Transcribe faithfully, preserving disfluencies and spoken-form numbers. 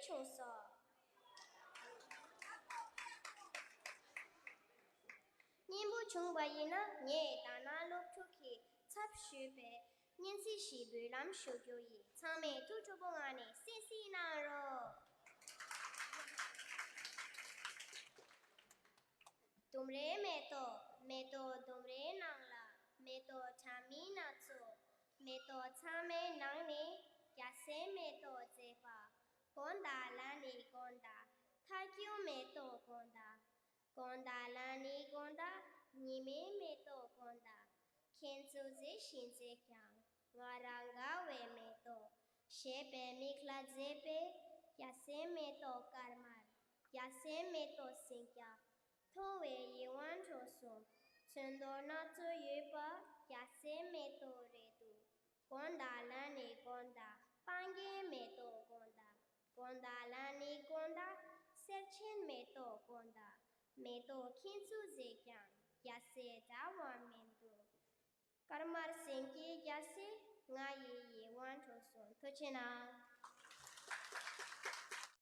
བྱུང་སོང་། སྙན་པོ་བྱུང་བ་ཡིན་ན་ངས་ད་ནང་སློབ་ཕྲུག་གི་ཚབ་ཞུས་པའི་སྙན་ཚིག་ཞིག་འབུལ་ལམ་ཞུ་རྒྱུ་ཡིན། ཚང་མས་ཐུགས་སྤྲོ་པོ་ངང་ནས་གསན་གཟིགས་གནང་རོགས། ལྡུམ་རའི་མེ་ཏོག་མེ་ཏོག་ལྡུམ་རའི་ནང་ལ། མེ་ཏོག་ཕྲ་མིན་སྣ་ཚོགས། མེ་ཏོག་ཚང་མའི་ནང་ནས། རྒྱལ་སྲས་མེ་ཏོག་མཛེས་པ། དགོངས་དག་ལ་ནི་དགོངས་དག་མཐའ་སྐྱོང་མེ་ཏོག་དགོངས་དག་དགོངས་དག་ལ་ནི་དགོངས་དག་ཉི་མའི་མེ་ཏོག་དགོངས་དག་ཁྱེད་ཚོ་མཛེས་ཤིང་མཛེས་ཀྱང་། ང་རང་དགའ་བའི་མེ་ཏོག་ཞེས་པའི་མིག་ལ་མཛེས་པའི་རྒྱལ་སྲས་མེ་ཏོག་དཀར་དམར། རྒྱལ་སྲས་མེ་ཏོག་སེང་སྐྱ། མཐོང་བས་ཡིད་དབང་འཕྲོག་སོང་། ཚོན་མདོག་སྣ་ཚོགས་ཡོད་པ་རྒྱལ་སྲས་མེ་ཏོག་རེད་འདུག་དགོངས་དག་ལ་ནི་དགོངས་དག་སྤང་རྒྱན་མེ་ཏོག་དགོངས་དག་དགོངས་དག་ལ་ནི་དགོངས་དག་སེར་ཆེན་མེ་ཏོག་དགོངས་དག་མེ་ཏོག་ཁྱེད་ཚོ་མཛེས་ཀྱང་རྒྱལ་སྲས་འདྲ་བ་མི་འདུག་དཀར་དམར་སེང་གེའི་རྒྱལ་སྲས། ང་ཡི་ཡིད་དབང་འཕྲོག་སོང་། ཐུགས་རྗེ་གནང་།